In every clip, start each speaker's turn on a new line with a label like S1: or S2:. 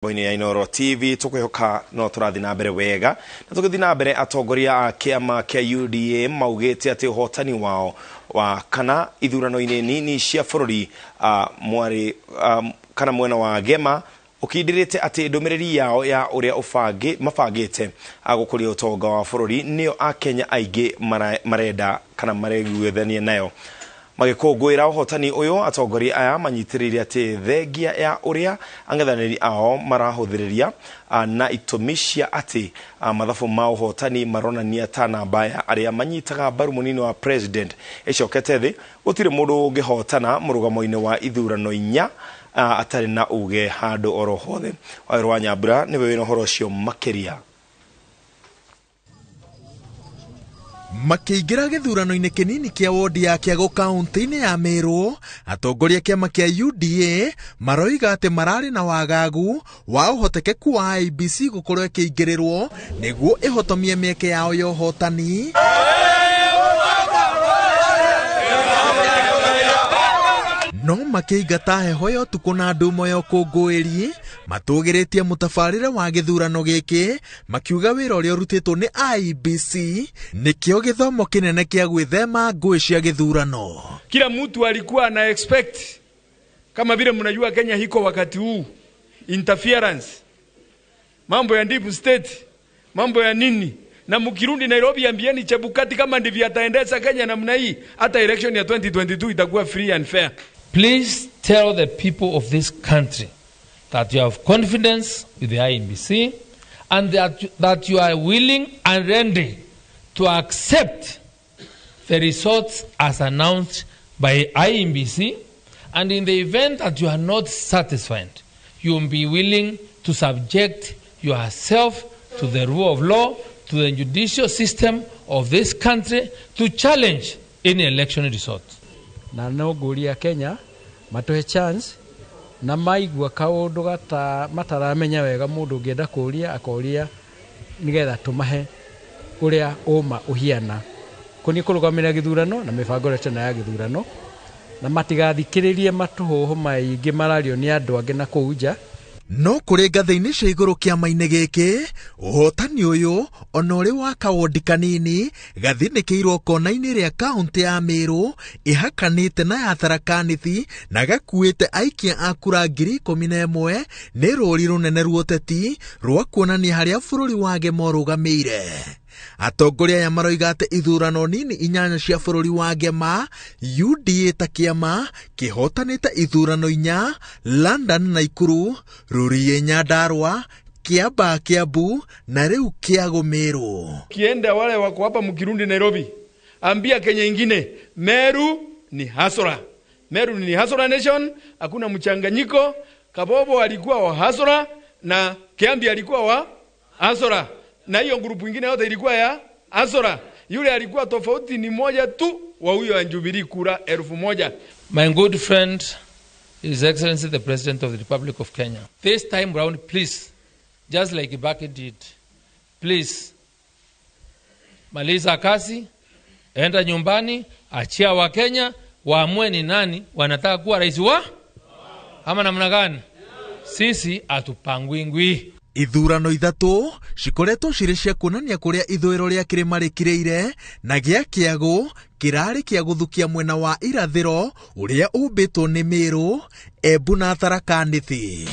S1: Boini ya Inooro TV tukwihoka no turathi na mbere wega na tugithi na mbere atongoria a kiama kia UDA maugite ati uhotani wao wa kana ithurano-ini nini cia bururi mwari kana mwena wa Gema ukindirite ati ndumiriri yao ya uria ubangi mabangite gukuria utonga wa bururi nio akenya aingi marenda kana mareguithania nayo. Magikũngũĩra ũhotani ũyũ atongoria aya manyitĩrĩire atĩ thengia ya ũrĩa ang'ethanĩri ao marahũthĩrĩria na itũmi cia atĩ mathabu ma ũhotani maronania ta namba ya arĩa manyitaga mbaru mũnini wa president ĩcokete thĩ. Gũtirĩ mũndũ ũngĩhotana mũrũgamo-inĩ wa ithurano inya atarĩ na uge handũ oro hothe. Waweru wa Nyambura nĩwe wĩna ũhoro ũcio makĩria.
S2: Makĩingĩra gĩthurano-inĩ kĩnini kĩa wodi ya Kĩago kaunti-inĩ ya Meru, atongoria kĩama kĩa UDA maroiga atĩ mararĩ na wagagu wa ũhotekeku wa IEBC gũkorwo ĩkĩingĩrĩrwo nĩguo ĩhotomie mĩeke yao ya ũhotani. No makĩingata heho ya ũtukũ na ndumo ya ũkũngũĩri matũgĩrĩtie mũtabarĩre wa gĩthurano gĩkĩ makiuga wĩra ũrĩa ũrutĩtwo nĩ IEBC nĩkĩo gĩthomo kĩnene kĩa gwĩthema ngũĩ cia gĩthurano.
S3: Kila mtu alikuwa ana expect, kama vile mnajua Kenya hiko wakati huu interference, mambo ya deep state, mambo ya nini, na mkirundi Nairobi ambieni Chebukati kama ndivyo ataendesha Kenya namna hii, hata election ya 2022 itakuwa free and fair.
S4: Please tell the people of this country that you have confidence with the IEBC and that you are willing and ready to accept the results as announced by IEBC, and in the event that you are not satisfied, you will be willing to subject yourself to the rule of law, to the judicial system of this country, to challenge any election result.
S5: Na no ngũria Kenya matuhe chance na maigua kaundu gata mataramenya wega mundu ũngĩenda kũria akoria nigetha tumahe uria uma uhiana kuni kũrũgamĩrĩra gĩthurano na mĩbango ĩrĩa tena ya gĩthurano na matigathikĩrĩrie matũhũhũ maingĩ marario nĩ andũ angĩ na kũu nja.
S2: No kũrĩ ngathĩ-inĩ cia igũrũ kĩama-inĩ gĩkĩ ũhotani ũyũ ona ũrĩ wa kawondi kanini gathinĩkĩirwo kona-inĩ rĩa kaũntĩ ya Meru ĩhakanĩte na ya Tharaka Nithi na gakuĩte aikia a kura 11,000 nĩ rũri rũnene rwa ũteti rwa kuonania harĩa bũrũri wa Gema ũrũgamĩire. Atongoria aya maroiga atĩ ithurano nini inyanya cia bũrũri wa Gema, UDA ta kĩama kĩhotanĩte ithurano inya, London na Nakuru, Rurii Nyandarua, Kiambaa Kiambu na rĩu Kĩago Meru.
S3: Kienda wale wako hapa mkirundi Nairobi, ambia Kenya ingine Meru ni hasara. Meru ni hasara nation, hakuna mchanganyiko. Kabobo alikuwa wa hasara na Kiambi alikuwa wa hasara, na hiyo grupu ingine yote ilikuwa ya Azora. Yule alikuwa tofauti ni moja tu wa huyo wa Jubilee kura 1,000.
S4: My good friend, His Excellency the President of the Republic of Kenya, this time round, please, just like Kibaki did, please maliza kazi, enda nyumbani, achia wa Kenya waamue ni nani wanataka kuwa rais wa ama namna gani. Sisi hatupangwi ngwi.
S2: Ithurano ithatũ cikoretwo cirĩ cia kuonania kũrĩa ithũĩro rĩa kĩrĩma rĩkirĩire na gĩa Kĩago kĩrarĩ kĩa gũthukia mwena wa irathĩro ũrĩa ũmbĩtwo nĩ Meru, Embu na Tharaka Nithi.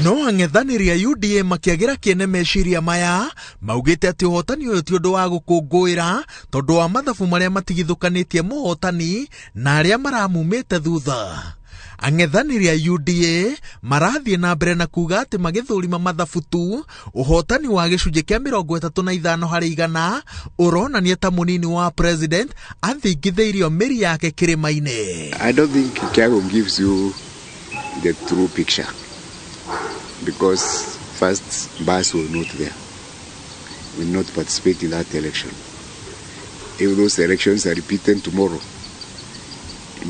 S2: No ang'ethanĩri a UDA makĩagĩra kĩene meciria maya maugĩte atĩ ũhotani ũyũ ti ũndũ wa gũkũngũĩra tondũ wa mathabu marĩa matigithũkanĩtie mũhotani na arĩa maramumĩte thutha. Ang'ethanĩri a UDA marathiĩ na mbere na kuga atĩ magĩthũrima mathabu tu ũhotani wa gĩcunjĩ kĩa 35 harĩ igana ũronania ta mũnini wa president athingithĩirio mĩri yake kĩrĩma-inĩ.
S6: I don't think Kĩago gives you the true picture because first Mbas were not there, will not participate in that election. If those elections are repeated tomorrow,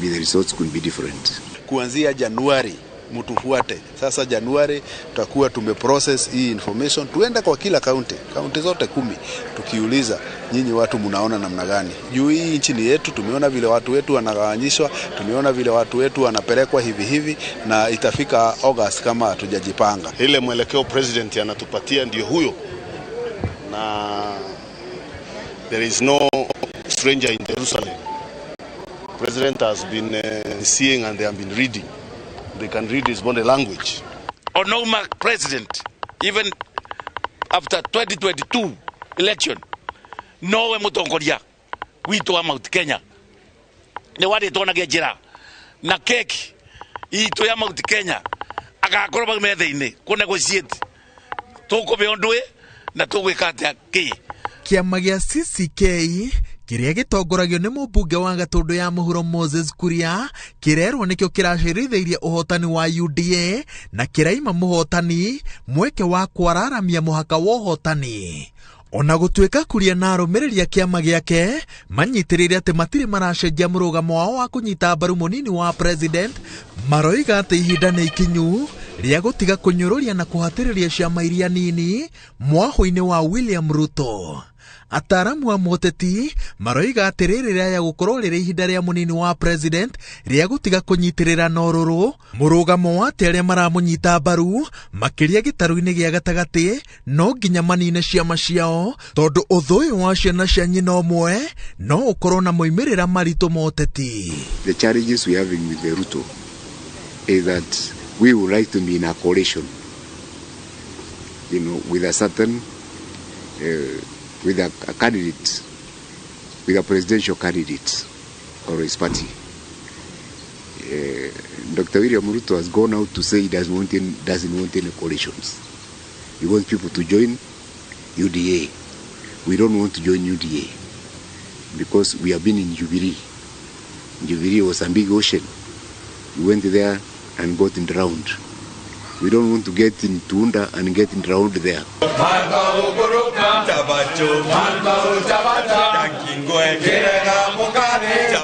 S6: the results could be different.
S7: Kuanzia Januari Mtufuate. Sasa Januari tutakuwa tumeprocess hii information, tuende kwa kila kaunti, kaunti zote 10, tukiuliza nyinyi watu mnaona namna gani? Juu hii nchi ni yetu, tumeona vile watu wetu wanagawanyishwa, tumeona vile watu wetu wanapelekwa hivi hivi, na itafika August kama hatujajipanga.
S8: Ile mwelekeo president anatupatia ndio huyo, na there is no stranger in Jerusalem. President has been seeing and they have been reading. They can read his body language.
S9: Onoma president, even after 2022 election, nowe mutongoria witũ wa Mount Kenya nĩ warĩtwonagia njĩra na keki itũ ya Mount Kenya agakorwo bau metha-inĩ kũ negotiate tũkũbe ũndũ na tũgwĩka atĩa kĩ.
S2: Kĩama gĩa CCK kĩrĩa gĩtongoragio nĩ mũmbunge wa Gatũndũ ya mũhuro Moses Kuria kĩrerwo nĩkĩo kĩracerithĩirie ũhotani wa UDA na kĩraima mũhotani mweke wa kwararamia mũhaka wa ũhotani. Ona gũtuĩka Kuria na arũmĩrĩri a kĩama gĩake manyitĩrĩire atĩ matirĩ maracenjia mũrũgamo wao wa kũnyita mbaru mũnini wa president, maroiga atĩ ihinda nĩ ikinyu rĩa gũtiga kũnyũrũria na kũhatĩrĩria ciama iria nini mwahũ-inĩ wa William Ruto. Ataaramu a moteti maroiga atĩ rĩrĩ rĩaya gũkorwo rĩrĩ ihinda rĩa mũnini wa president rĩa gũtiga kũnyitĩrĩra na ũrũrũ mũrũgamo wa atĩ arĩa maramũnyita mbaru makĩria gĩtarũ-inĩ gĩa gatagatĩ no nginya manine ciama ciao tondũ ũthũ ũyũ wa ciana cia nyina ũmwe no ũkorwo na moimĩrĩra maritũ moteti.
S6: The challenges we are having with the Ruto is that we would like to be in a coalition, you know, with a certain with a candidate, with a presidential candidate or his party. Dr. William Ruto has gone out to say he doesn't want any coalitions. He wants people to join UDA. We don't want to join UDA because we have been in Jubilee. Jubilee was a big ocean. We went there and got drowned. We don't want to get in Tunda and get drowned there.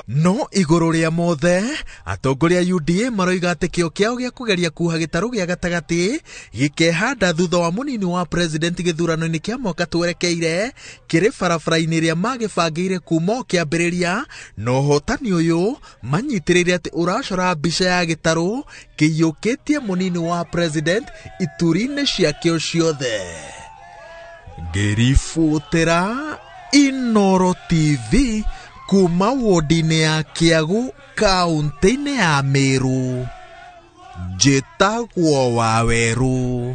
S2: No igũrũ rĩa mothe atongoria UDA maroiga atĩ kĩo kĩao gĩa kũgeria kuha gĩtarũ gĩa gatagatĩ gĩkehanda thutha wa mũnini wa president gĩthurano-inĩ kĩa mwaka twerekeire kĩrĩ barabara-inĩ ĩrĩa magĩbangĩire kuma o kĩambĩrĩria, na ũhotani ũyũ manyitĩrĩire atĩ ũracora mbica ya gĩtarũ kĩiyũkĩtie mũnini wa president ituri-inĩ ciakĩo ciothe. Ngĩribotera Inooro TV kuma wodi-inĩ ya Kĩagu kaũntĩ-inĩ ya Meru, njĩtagwo Wawerũ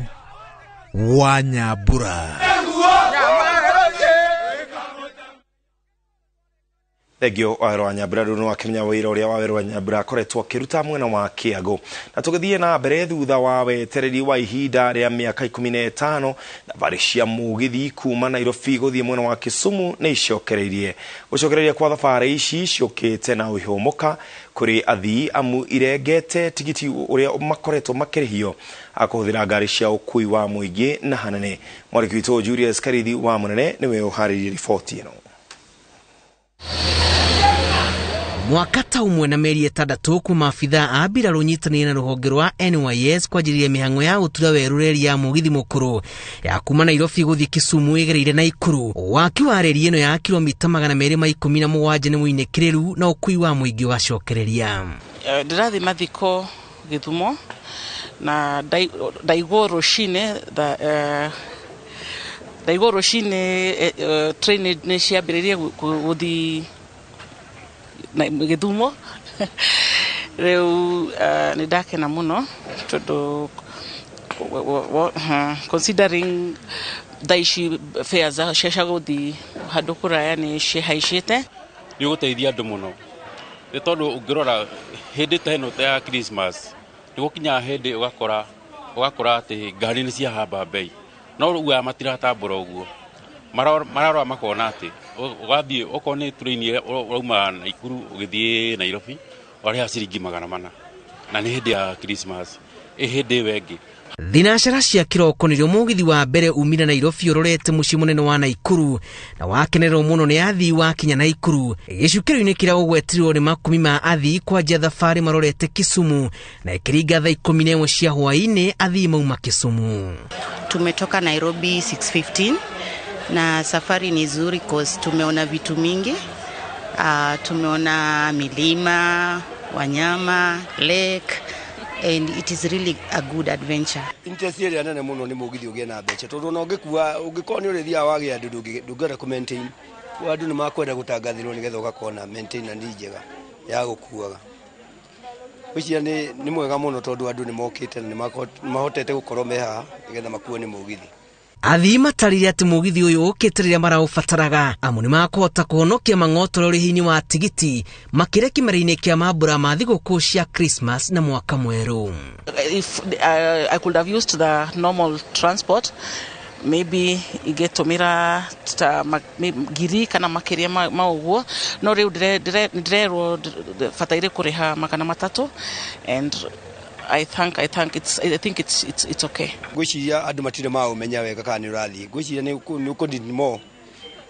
S2: wa Nyambura.
S1: Thengio Wawerũ wa Nyambura. Rĩu nĩwakĩmenya wĩra ũrĩa Wawerũ wa Nyambura akoretwo akĩruta mwena wa Kĩagu. Na tũgĩthiĩ na mbere thutha wa wetereri wa ihinda rĩa mĩaka 15, thabarĩ cia mũgithi kuma Nairobi gũthiĩ mwena wa Kisumu nĩ icokereirie. Gũcokereria kwa thabarĩ ici ciũkĩte na ũhũmũka kũrĩ athii amu irengete tigiti ũrĩa makoretwo makĩrĩhio akũhũthĩra ngari cia ũkui wa mũingĩ na hanene. Mwandĩki witũ Julius Karithi wa Mũnene nĩwe ũharĩirie riboti ĩno.
S10: Mwaka ta ũmwe na mĩeri 6 kuma abithaa a mbirarũ nyitanĩire na rũhonge rwa NYS kwanjĩrĩria mĩhang'o ya gũtura werũ reri ya mũgithi mũkũrũ ya kuma Nairobi gũthiĩ Kisumu ĩgereire Naikuru. Waki wa reri ĩno ya kilomita 217 nĩ mũinĩkĩrĩru na ũkui wa mũingĩ ũgacokereria.
S11: Ndĩrathiĩ mathiko Gĩthumo na ndaigua rũcinĩ train nĩ ciambĩrĩirie gũthiĩ Gĩthumo. Rĩu nĩ ndakena mũno tondũ considering thaa ici fare cia gũthiĩ handũ kũraya nĩ cihaicĩte.
S12: Nĩ ũgũteithia andũ mũno nĩ tondũ ũngĩrora hĩndĩ ta ĩno ta ya Christmas nĩ gũkinyaga hĩndĩ ũgakora atĩ ngari nĩ ciahamba bei, no rĩu aya matiratambũra ũguo, mararora makona atĩ ũgathiĩ okorwo nĩ train ũrauma Naikuru ũgĩthiĩ Nairobi ũrarĩha ciringi 400 na nĩ hĩndĩ ya Christmas, ĩ hĩndĩ ĩyo ĩngĩ
S10: Thinacara cia kĩroko nĩrĩo mũgithi wa mbere umire Nairobi ũrorete mũciĩ mũnene wa Naikuru na wakenererwo mũno nĩ athii wakinya Naikuru. Gĩcukĩro-inĩ kĩrĩa ũgwetirwo nĩ makumi ma athii kwanjia thabarĩ marorete Kisumu na ĩkĩringa thaa 11 cia hwaĩ-inĩ athii mauma Kisumu.
S13: Tumetoka Nairobi 6:15 na safari ni nzuri cause tumeona vitu mingi. Tumeona milima, wanyama, lake and it is really a good adventure.
S14: Interest ĩrĩa nene mũno nĩ mũgithi ũgĩe na mbeca tondũ ona ũngĩkua ũngĩkorwo nĩ ũrĩthiaga wagĩa andũ ndũngĩhota kũ maintain. Andũ nĩ makwenda gũtangathĩrwo nĩgetha ũgakorwo na maintenance njega ya gũkuaga. Ngwĩciria nĩ mwega mũno tondũ andũ nĩ mokĩte na nĩ mahotete gũkorwo me haha nĩgetha makuo nĩ mũgithi.
S10: Athii matarire atĩ mũgithi ũyũ ũkĩte rĩrĩa maraũbataraga amu nĩ makũhota kũhonokia mang'otoro ũrĩhi-inĩ wa tigiti makĩria kĩmera-inĩ kĩa mambura ma thigũkũ cia Christmas na mwaka mwerũ.
S11: If I could have used the normal transport, maybe ingĩtũmĩra ta ngiri kana makĩria ma ũguo, no rĩu ndĩrerwo bataire kũrĩha 300 and I think it's okay.
S14: Ngwĩciria andũ matirĩ maũmenya wega kana nĩ ũrathiĩ. Ngwĩciria nĩ ũkũ more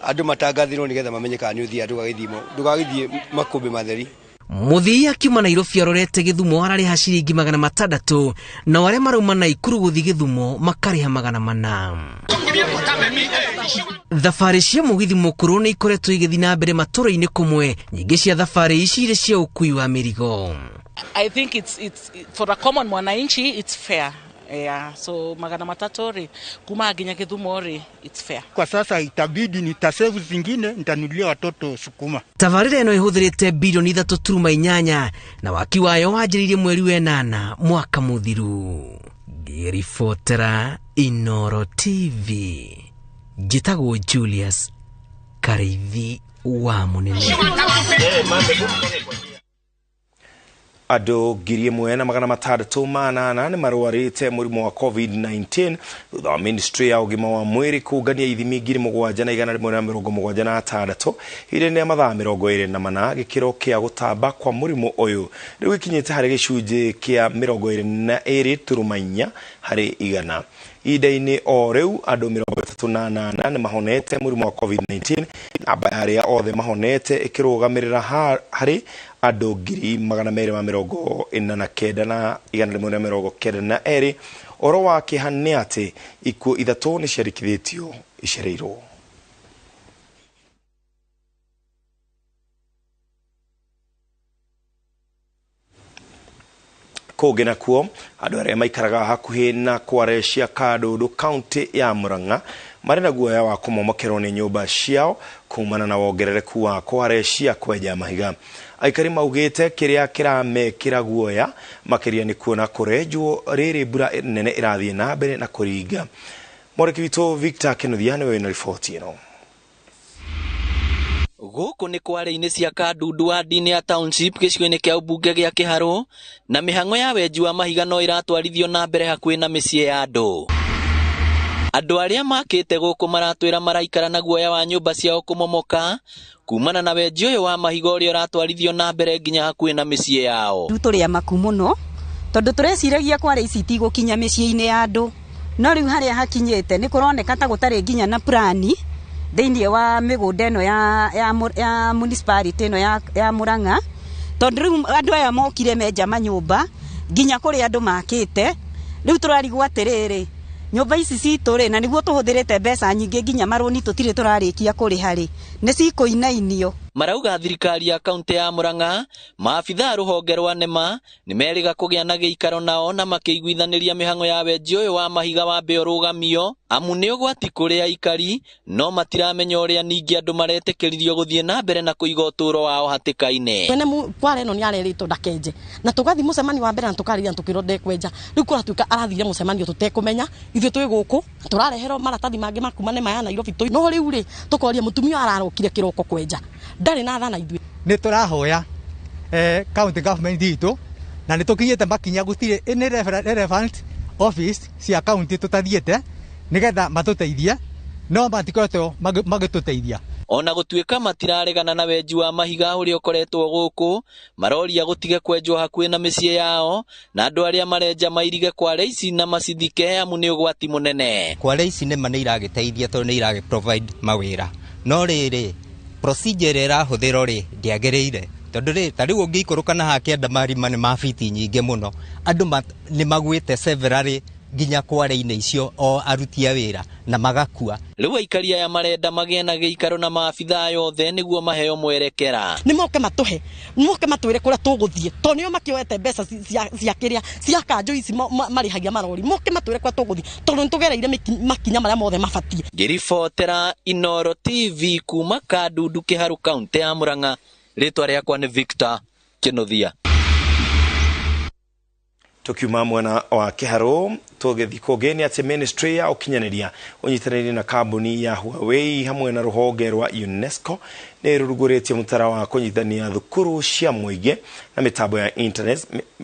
S14: andũ matangathĩrwo nĩgetha mamenye kana nĩ ũthiĩ, ndũgagĩthiĩ makũmbĩ matheri.
S10: Mũthii akiuma Nairobi arorete Gĩthumo ararĩha ciringi 600 na arĩa marauma Naikuru gũthiĩ Gĩthumo makarĩha 400. Thabarĩ cia mũgithi mũkũrũ nĩ ikoretwo igĩthiĩ na mbere matũra-inĩ kũmwe, nyingĩ cia thabarĩ ici irĩ cia ũkui wa mĩrigo.
S11: I think it's for a common mwananchi it's fair. Yeah, so 300 ri kuma nginya Gĩthumo ri it's fair.
S15: Kwa sasa itabidi nitasevu zingine nitanunulia watoto sukuma.
S10: Tabarĩra ĩno ĩhũthĩrĩte bilioni 3.8 na waki wayo wanjĩrĩirie mweri wa 8 mwaka mũthiru. Ngĩribotera Inoro TV, njĩtagwo Julius Kariithi wa Mũnene.
S1: Andũ 1608 nĩ marwarĩte mũrimũ wa COVID-19 thutha wa ministry ya ũgima wa mwĩrĩ kũngania ithimi 7176 ihinda-inĩ rĩa mathaa 24. Gĩkĩro kĩa gũtamba kwa mũrimũ ũyũ rĩu gĩkinyĩte harĩ gĩcunjĩ kĩa 22.4 harĩ igana. Ihinda-inĩ o rĩu andũ 38 nĩ mahonete mũrimũ wa COVID-19, namba ya arĩa othe mahonete ĩkĩrũgamĩrĩra harĩ andũ 249 na 192. Ũhoro wa kĩeha nĩ atĩ ikuũ 3 nĩ ciandĩkithĩtio icereirwo. Kũngĩ nakuo andũ arĩa maikaraga hakuhĩ na kware cia Kandũndũ kaunti ya Murang'a marĩ na guoya wa kũmomokerwo nĩ nyũmba ciao kumana na wongerereku wa kware cia kwenja mahiga. Aikari maugĩte kĩrĩa kĩramekĩra guoya makĩria nĩ kuona kũrenjwo rĩrĩ mbura nene ĩrathiĩ na mbere na kũringa. Mwandĩki witũ Victor Kĩnuthia nĩwe wĩna riboti ĩno.
S16: Gũkũ nĩ kware-inĩ cia Kandundu ward-inĩ ya Township gĩcigo-inĩ kĩa ũmbunge gĩa Kĩharũ na mĩhang'o ya wenji wa mahiga no ĩratwarithio na mbere hakuhĩ na mĩciĩ ya andũ. Andũ arĩa makĩte gũkũ maratwĩra maraikara na guoya wa nyũmba ciao kũmomoka kumana na wenji ũyũ wa mahiga ũrĩa ũratwarithio na mbere nginya hakuhĩ na mĩciĩ yao.
S17: Rĩu tũrĩ amaku mũno tondũ tũreciragia kware ici itigũkinya mĩciĩ-inĩ ya andũ, no rĩu harĩa hakinyĩte nĩ kũroneka ta gũtarĩ nginya na plani thĩinĩ wa mĩgũnda ĩno ya municipality ĩno ya Murang'a, tondũ rĩu andũ aya mokire menja manyũmba nginya kũrĩa andũ makĩte. Rĩu tũrarigwo atĩrĩrĩ, nyũmba ici citũ rĩ, na nĩguo tũhũthĩrĩte mbeca nyingĩ nginya marũni tũtirĩ tũrarĩkia kũrĩha rĩ, nĩ cikũinainio.
S16: Marauga thirikari ya kaunti ya Murang'a maabithaa rũhonge rwa NEMA nĩ merĩga kũgĩa na gĩikaro nao na makĩiguithanĩria mĩhang'o ya wenji ũyũ wa mahiga wambe ũrũgamio amu nĩ ũgwati kũrĩ aikari, no matiramenya ũrĩa ningĩ andũ maretĩkĩririo gũthiĩ na mbere na kũiga ũtũũro wao hatĩka-inĩ.
S18: Mwene kware ĩno nĩ arerĩtwo ndakenje na tũgathiĩ mũcemanio wa mbere na tũkarĩria na tũkĩrwo ndekwenja. Rĩu kũratuĩka arathire mũcemanio tũtekũmenya, ithuĩ twĩ gũkũ tũrareherwo maratathi mangĩ ma kuma NEMA ya Nairobi, no rĩu rĩ tũkoria mũtumia ararokire kĩroko kwenja ndarĩ na thana ithuĩ.
S19: Nĩ tũrahoya county government itũ na nĩ tũkinyĩte makinya gũtirĩ any relevant office cia county tũtathiĩte nĩgetha matũteithie, no matikoretwo magĩtũteithia.
S16: Ona gũtuĩka matiraregana na wenji wa mahiga ũrĩa ũkoretwo gũkũ, maroria gũtige kwenjwo hakuhĩ na mĩciĩ yao, na andũ arĩa marenja mairige kware ici na macithike amu nĩ ũgwati mũnene.
S20: Kware ici nĩma nĩ iragĩteithia tondũ nĩ iragĩ provide mawĩra, no rĩrĩ procedure ĩrĩa ĩrahũthĩrwo rĩ ndĩagĩrĩire, tondũ rĩ ta rĩu ũngĩikũrũka na hakĩenda marima nĩ ma fiti nyingĩ mũno, andũ nĩ magwĩte severally nginya kware-inĩ icio o aruti a wĩra na magakua.
S16: Rĩu aikari aya marenda magĩe na gĩikaro na maabithaa yothe nĩguo maheo mwerekera.
S18: Nĩ moke matũhe, moke matwĩre kũrĩa tũgũthiĩ, tondũ nĩo makĩoete mbeca cia kĩrĩa cia kanjũ ici marĩhagia marori, moke matwĩre kũrĩa tũgũthiĩ tondũ nĩtũgereire makinya marĩa mothe mabatiĩ.
S16: Ngĩribotera Inooro TV kuma Kandundu Kĩharũ kaunti ya Murang'a, rĩtwa rĩakwa nĩ Victor Kĩnuthia.
S1: Tukiuma mwena wa Kĩharũ tũgĩthiĩ kũngĩ nĩ atĩ ministry ya ũkinyanĩria ũnyitanĩire na kambuni ya Huawei hamwe na rũhonge rwa UNESCO nĩ rũrugũrĩtie mũtara wa kũnyitithania thukuru cia mũingĩ na mĩtambo ya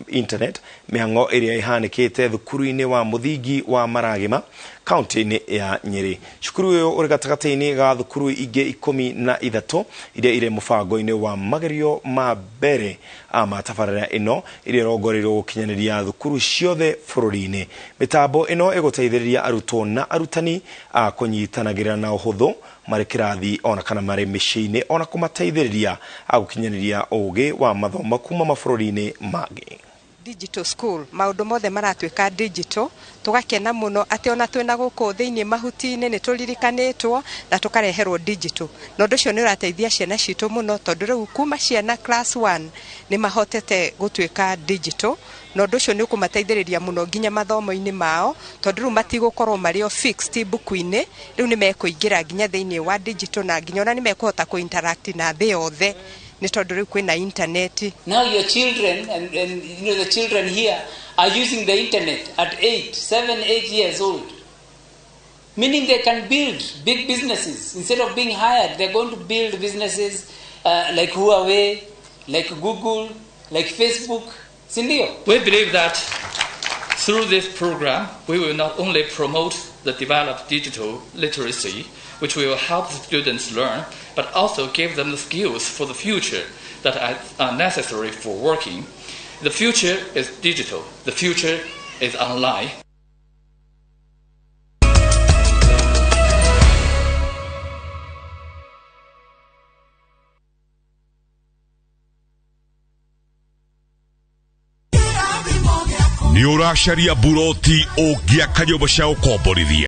S1: internet mĩhang'o ĩrĩa ĩhanĩkĩte thukuru-inĩ wa mũthingi wa Maragima kaunti-inĩ ya Nyĩrĩ. Cukuru ũyũ ũrĩ gatagatĩ-inĩ ga thukuru ingĩ 13 iria irĩ mũbango-inĩ wa magerio ma mbere ma tabarĩra ĩno ĩrĩa ĩrongoreirio gũkinyanĩria thukuru ciothe bũrũri-inĩ. Mĩtambo ĩno ĩgũteithĩrĩria arutwo na arutani a kũnyitanagĩra na ũhũthũ marĩ kĩrathi ona kana marĩ mĩciĩ-inĩ, ona kũmateithĩrĩria a gũkinyanĩria ũgĩ wa mathomo kuma mabũrũri-inĩ mangĩ.
S21: Digital school maundu mothe maratuika digital, tugakena muno ati ona twina guku thiini mahuti-ini ni turirikanitwo na tukareherwo digital, na undu ucio ni urateithia ciana citu muno tondu riu kuma ciana class 1 ni mahotete gutuika digital, na undu ucio ni ukumateithiriria muno nginya mathomo-ini mao tondu riu matigukorwo mari o fixed buku-ini, riu ni mekuingira nginya thiini wa digital na nginya ona ni mekuhota ku interact na thi yothe ni tondu riu kwina internet.
S22: Now your children and you know the children here are using the internet at 8, 7, 8 years old, meaning they can build big businesses. Instead of being hired, they're going to build businesses like Huawei, like Google, like Facebook. Sindio?
S23: We believe that through this program, we will not only promote the developed digital literacy, which will help the students learn, but also give them the skills for the future that are necessary for working. The future is digital. The future is online.
S24: Nĩ ũracaria buroti ũngĩaka nyũmba cia gũkomborithia.